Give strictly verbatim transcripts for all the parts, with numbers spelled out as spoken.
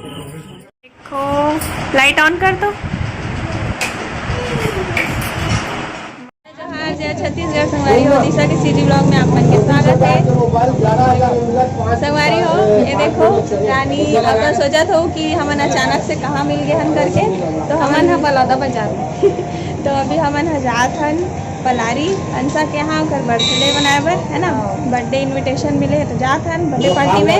देखो, light on कर दो। जोहार, जय छत्तीसगढ़। संगवारी हो, दिशा के सीजी ब्लॉग में आप मन के स्वागत है। संगवारी हो, ये देखो, रानी अब तो सोचत हो कि हमन अचानक से कहाँ मिल गए हन करके, तो हमन ह बलौदा बाजार। तो अभी हमन ह जात हन पलारी अंसा के यहाँ ओकर बर्थडे मनाए बर, है ना। बर्थडे इनविटेशन मिले है तो जात हन बर्थडे पार्टी में।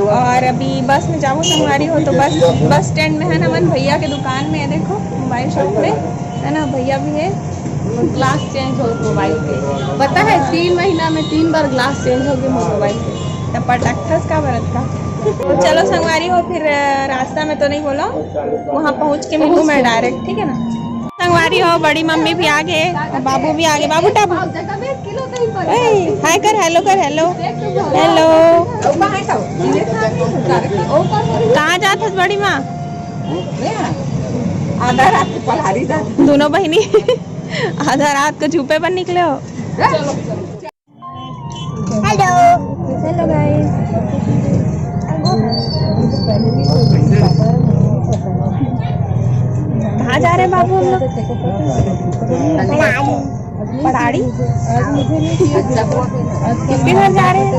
और अभी बस में जाबो संगवारी हो, तो बस, बस स्टैंड में है ना, हमन भैया के दुकान में है, देखो मोबाइल शॉप में, है ना, भैया भी है। ग्लास चेंज हो मोबाइल के, पता है, तीन महीना में तीन बार ग्लास चेंज हो गए मोबाइल के। तब पटकथस का बरत का। तो चलो संगवारी हो, फिर अ, रास्ता में तो नहीं बोलो, वहाँ पहुँच के मिलूँ मैं डायरेक्ट, ठीक है ना। संगवारी हो, बड़ी मम्मी भी आ गए, बाबू भी आ गए। बाबू टाबू, ए, हाय कर, हेलो कर, हेलो, हेलो। कहाँ जात हस बड़ी माँ? आधा रात के पलारी जात। दोनों बहिनी आधा रात को झूपे पर निकले हो। हेलो, हेलो गाइस। कहाँ जा रहे हैं बाबू हम लोग? पड़ाड़ी। किसके घर जा रहे हैं?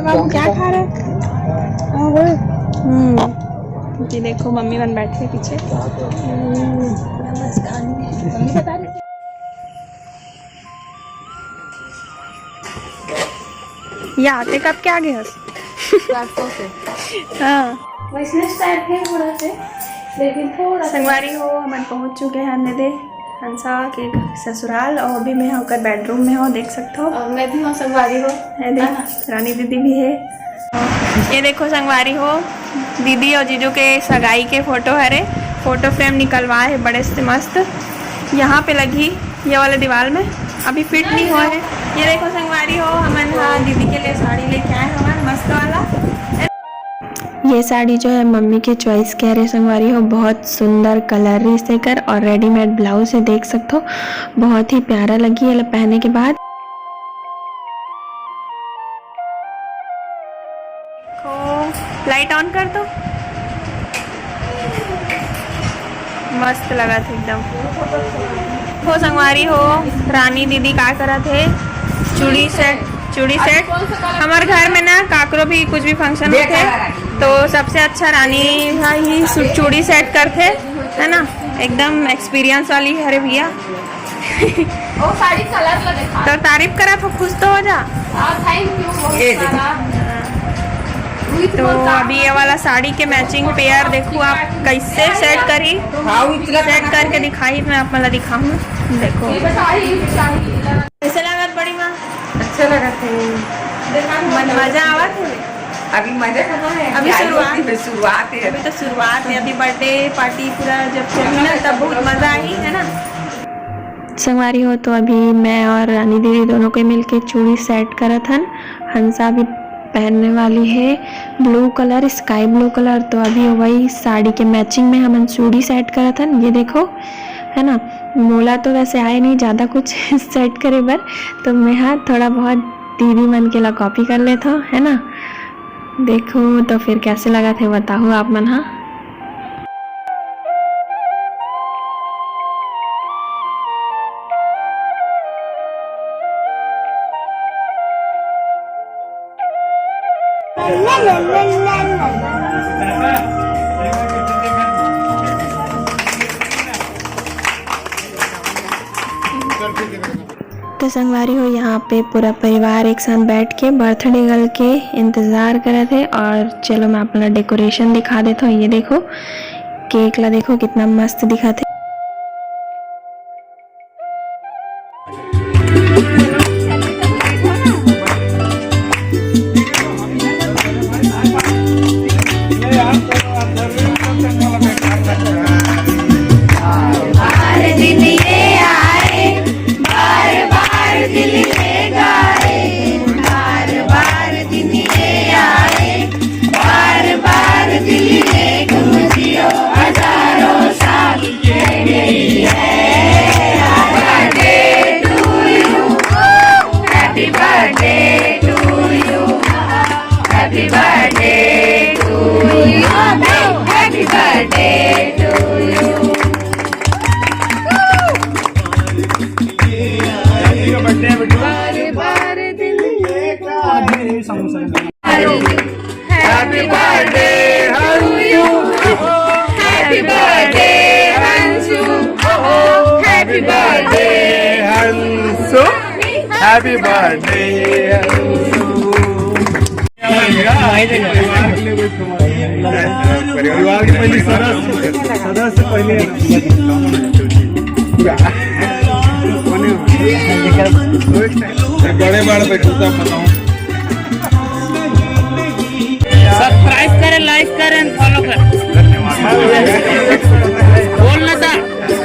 बाबू क्या खा रहे हैं? हम्म, ये देखो मम्मी मन बैठे हैं पीछे। हम्म, नमस्कार। मम्मी बता रही। या, ते कब के आगे हस? परसों से। हाँ। वैसने टाइप है थोड़ा से, लेकिन थोड़ा सा। संगवारी हो, हमन पहुँच चुके हैं नदे हंसा के ससुराल, और अभी मैं ओकर बेडरूम में हूँ, देख सकते हो। और मैं भी हूँ संगवारी हो। ये देख, है ना? रानी दीदी भी है। ये देखो संगवारी हो, दीदी और जीजू के सगाई के फोटो हरे, फोटो फ्रेम निकलवाए है बड़े से मस्त। यहाँ पे लगी ये वाला दीवार में, अभी फिट नहीं हुआ है। ये देखो संगवारी हो, हमन हा दीदी के लिए साड़ी लेके आए हवन मस्त वाला। ये साड़ी जो है मम्मी के चॉइस के हरे संगवारी हो, बहुत सुंदर कलर रिस एकर और रेडीमेड ब्लाउज है, देख सकते हो बहुत ही प्यारा लगी है पहने के बाद। देखो, लाइट ऑन कर दो। मस्त लगत हे एकदम। हो संगवारी हो, रानी दीदी का करत हे? चूड़ी सेट, चूड़ी सेट। हमर घर में ना काकरो भी कुछ भी फंक्शन होथे तो सबसे अच्छा रानी हा ही सु-, चूड़ी सेट करथे, है ना? एकदम एक्सपीरियंस वाली हरे भैया। वो साड़ी कलर ला देखा। तो तारीफ करा तो खुश तो हो जा। हाँ, थैंक यू, बहुत ये देखो। सारा। तो अभी ये वाला साड़ी के मैचिंग पेयर देखो आप कैसे सेट करी। हाँ, वो इतना सेट करके दिखाई, मैं आप मला दिखाऊँ। देखो। ये बताइए, ये बताइए। कैसे लागत बड़ी माँ? अच्छा लगा थे। मन मजा आवत है। अभी मजा कहाँ है? अभी अभी शुरुआत। अभी शुरुआत है। अभी तो शुरुआत है, अभी बर्थडे पार्टी पूरा जब चली ना तब बहुत मजा आई, है ना? संगवारी हो, तो अभी मैं और रानी दीदी दोनों के मिलके चूड़ी सेट करत हन। हंसा भी पहनने वाली है blue colour, sky blue colour. तो अभी वही साड़ी के मैचिंग में हमन चूड़ी सेट करत हन। ये देखो, है ना, मोला तो वैसे आए नहीं ज़्यादा कुछ सेट करे बर, तो मैं हा थोड़ा बहुत दीदी मन के ला कॉपी कर लेथव, है ना। देखो तो फिर कैसे लगत हे, बताहू आप मन हा। तो संगवारी हो, यहाँ पे पूरा परिवार एक साथ बैठ के बर्थडे गर्ल के इंतजार करत हे। और चलो, मैं आप मन ला डेकोरेशन दिखा देत हूँ। ये देखो, केक ला देखो, कितना मस्त दिखत हे। Happy birthday। परिवार के पहले सदस्य, सदस्य पहले। बड़े बार पे कुत्ता बताऊं। Subscribe करें, like करें, follow करें। बोलना था।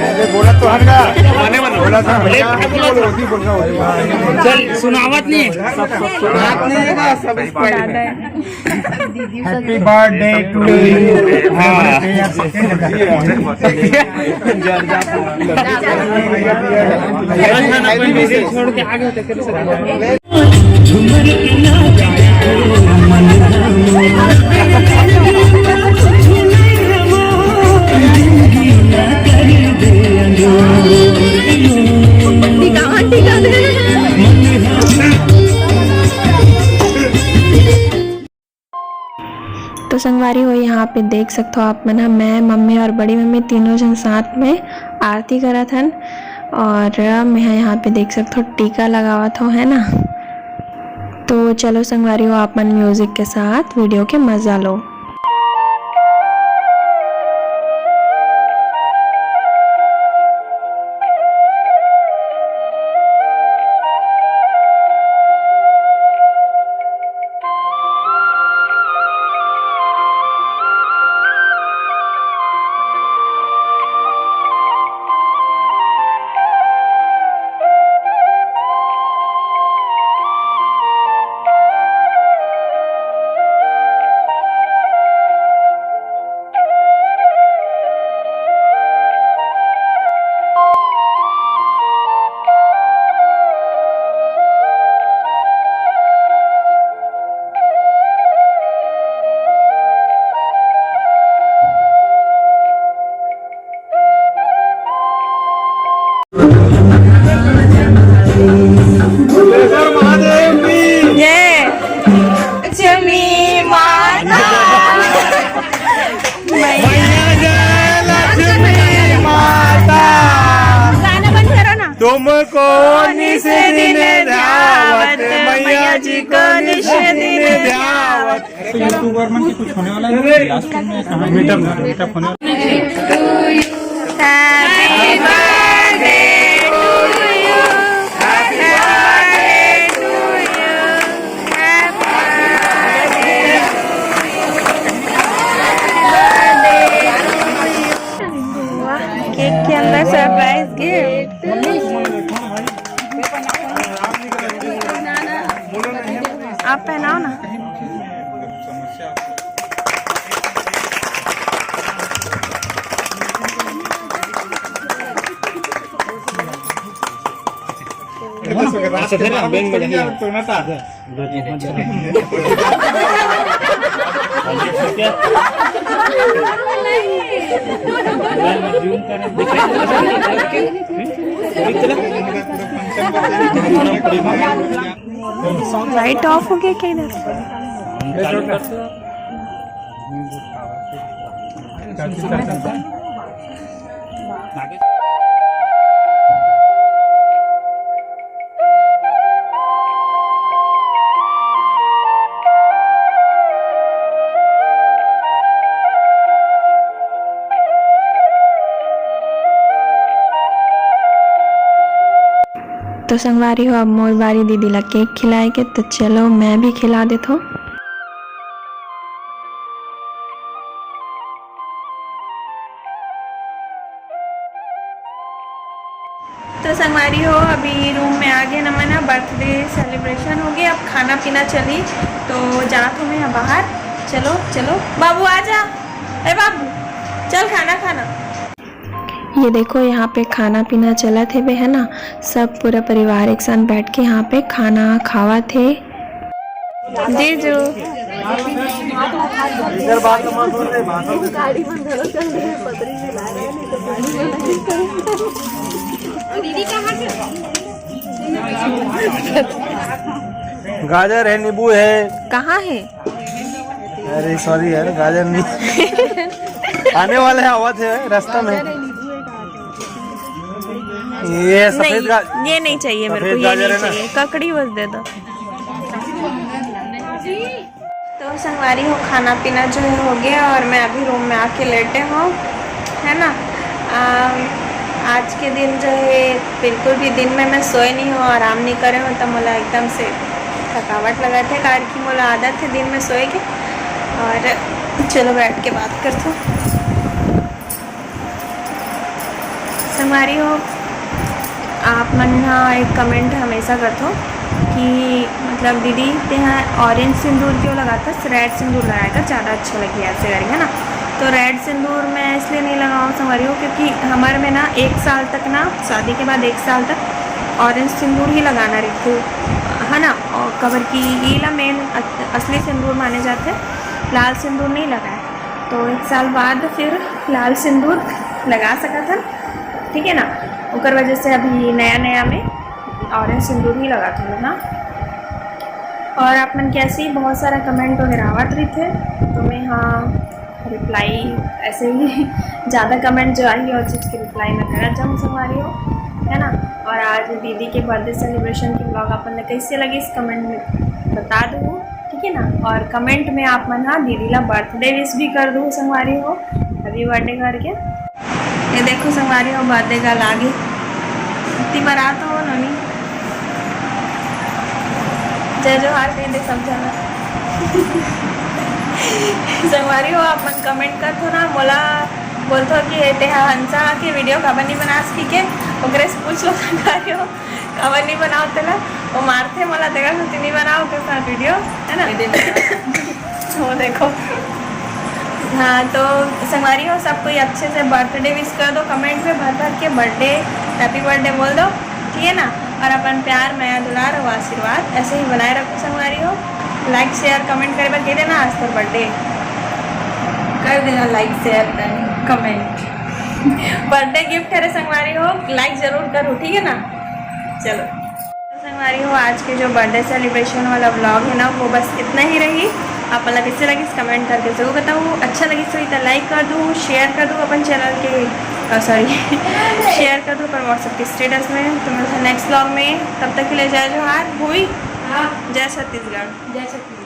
अरे बोला तो हमने। बोला था। बोला था। चल, सुनावत नहीं। Happy birthday to you। हाँ। छोड़ के आगे होते कर सकते। तो संगवारी हो, यहाँ पे देख सकते हो आप मन ह, मैं, मम्मी और बड़ी मम्मी तीनों जन साथ में आरती करत हन। और मैं ह यहाँ पे देख सकते हो टीका लगावत हो, है ना। तो चलो संगवारी हो, आप मन म्यूजिक के साथ वीडियो के मजा लो। जय लक्ष्मी माता। मैया जय लक्ष्मी माता। गाना बंद करो ना। तुमको निस दिन ध्यावत, मैया जी को निस दिन ध्यावत। तो यूट्यूबर मन के कुछ होने वाला है, लास्ट में कहाँ मीटअप, मीटअप होने वाला है। Happy birthday to you, happy birthday to you, happy birthday to you। वाह, केक के अंदर सरप्राइज गिफ्ट। आप पहनाओ ना। लाइट ऑफ हो गया क्या इधर? तो संगवारी हो, अब मोर बारी दीदी ला केक खिलाए के, तो चलो मैं भी खिला देथो। तो संगवारी हो, अभी रूम में आ गए हमन ह, बर्थडे सेलिब्रेशन हो गया, अब खाना पीना चली। तो जात हूँ मैं बाहर। चलो चलो बाबू, आ जा। ए बाबू, चल खाना खाना। ये देखो, यहाँ पे खाना पीना चलत हेबे, है ना। सब पूरा परिवार एक साथ बैठ के यहाँ पे खाना खावत हे। जीजू। गाजर है, नींबू है। कहाँ है? अरे सॉरी यार, गाजर नहीं। आने वाले हैं, आवत है रास्ता में। ये सफेद नहीं, गा- ये नहीं चाहिए मेरे को, सफेद ये गाजर नहीं है ना? चाहिए, ककड़ी बस दे दो। तो संगवारी हो, खाना पीना जो है हो गया और मैं अभी रूम में आके लेटे हूँ, है ना। अम, आज के दिन जो है बिल्कुल भी दिन में मैं सोए नहीं हूँ, आराम नहीं करे हूँ, तो मोला एकदम से थकावट लगा थे, कारण कि मोला आदत है दिन में सोए के। और चलो बैठ के बात करते हूँ। संगवारी हो, आप मन ह एक कमेंट हमेशा करथो कि मतलब दीदी तेहा ऑरेंज सिंदूर क्यों लगाथस, रेड सिंदूर लगाए का ज़्यादा अच्छा लगी ऐसे करके, है ना। तो रेड सिंदूर मैं इसलिए नहीं लगाऊँ संगवारी हो, क्योंकि हमारे में ना एक साल तक ना, शादी के बाद एक साल तक ऑरेंज सिंदूर ही लगाना रहिथे, है ना। और काबर कि ये ला मेन असली सिंदूर माने जाते, लाल सिंदूर नहीं लगाए। तो एक साल बाद फिर लाल सिंदूर लगा सकत हन, ठीक है ना। ओकर वजह से अभी नया नया में ऑरेंज सिंदूर ही लगात हूँ ना। और आप मन के ऐसे ही बहुत सारा कमेंट वगैरह आवत रहिथे, तो मैं हाँ रिप्लाई ऐसे ही ज़्यादा कमेंट जो आही और चीज़ की रिप्लाई मैं करत जाऊँ संगवारी हो, है ना। और आज दीदी के बर्थडे सेलिब्रेशन की ब्लॉग आप मन ला कैसे लगिस कमेंट में बता दो, ठीक है ना। और कमेंट में आप मन हा दीदी ला बर्थडे विश भी कर दो संगवारी हो, हैप्पी बर्थडे करके। ये देखो संगवारी हो, बर्थडे गर्ल आ गे। इतनी बारात हो नोनी। जय जोहार कह दे सब जना। संगवारी हो, आप मन कमेंट करथो ना, मोला बोलथो कि "ए, तेहा हंसा के वीडियो काबर नहीं बनास?" कहिके, ओकरे से पूछ लो संगवारी हो, काबर नहीं बनाओ तेला। वो मारथे मोला, तेरा से नहीं बनाओ के साथ वीडियो, है ना? ये देखो। वो देखो। हाँ, तो संगवारी हो, सब कोई अच्छे से बर्थडे विश कर दो कमेंट में, भर भर के बर्थडे, हैप्पी बर्थडे बोल दो, ठीक है ना। और अपन प्यार, मया, दुलार और आशीर्वाद ऐसे ही बनाए रखो संगवारी हो। लाइक, शेयर, कमेंट करे बर कह देना, आज तो बर्थडे कर देना, लाइक, शेयर, कमेंट। बर्थडे गिफ्ट हरे संगवारी हो, लाइक जरूर करो, ठीक है ना। चलो। तो संगवारी हो, आज के जो बर्थडे सेलिब्रेशन वाला व्लॉग है ना, वो बस इतना ही रही। आप मन ला कैसे लगिस कमेंट करके जरूर बताओ। अच्छा लगिस रही तो लाइक कर दो, शेयर कर दो अपन चैनल के, सॉरी, शेयर कर दो अपन व्हाट्सएप के स्टेटस में। तो मिलते हैं नेक्स्ट व्लॉग में, तब तक के लिए जय जोहार, हुई हाँ। जय छत्तीसगढ़। जय छत्तीसगढ़।